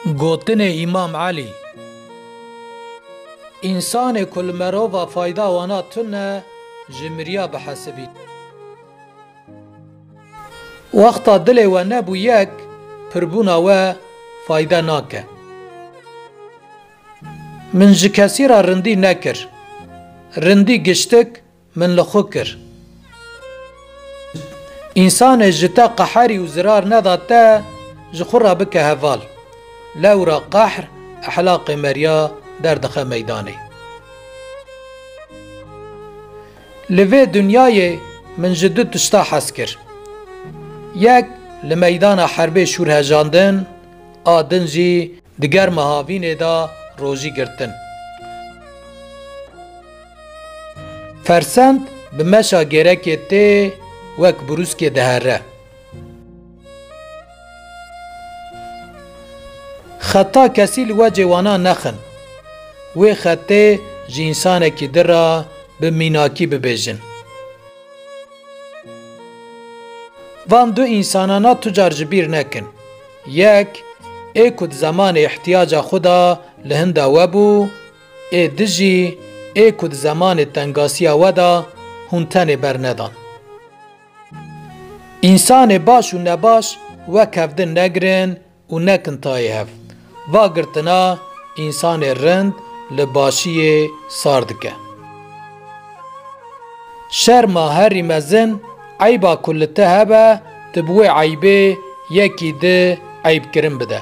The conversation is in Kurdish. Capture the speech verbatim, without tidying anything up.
Gotinê Îmam Elî: Însanê ku li merova fayda wana tune, ji miriya bihesibî. Wexta dilê we nebû yek, pirbûna we fayde nake. Min ji kesî re rindî nekir. Rindî giştik min li xwe kir. Însanê ji te qeherî û zirar neda te, ji xwe re bike heval. Lewra qehr ehlaqê meriya derdixe meydanê. Li vê dinyayê min ji du tişta hez kir. Yek li meydana herbê şûr hejandin, a din jî di germa havînê de rojî girtin. Fersend bi meşa gêrekê tê wek brûskê dihere. Xeta kesî li wecê wana nexin. Wê xetê ji însanekî din re bi mînakî bibêjin. Van du însanana tu car ji bîr nekin. Yek, ê ku di zemanê îhtiyaca xwe de li hinda we bû, ê di jî, ê ku di zemanê tengasiya we de hûn tenê bernedan. Însanê baş û nebaş wek hevdin negirin û nekin tayê hev. Va girtina însanê rind li başiyê sar dike. Şerma herî mezin eyba ku li te hebe, tu bi wê eybê yekî di eyb kirin bide.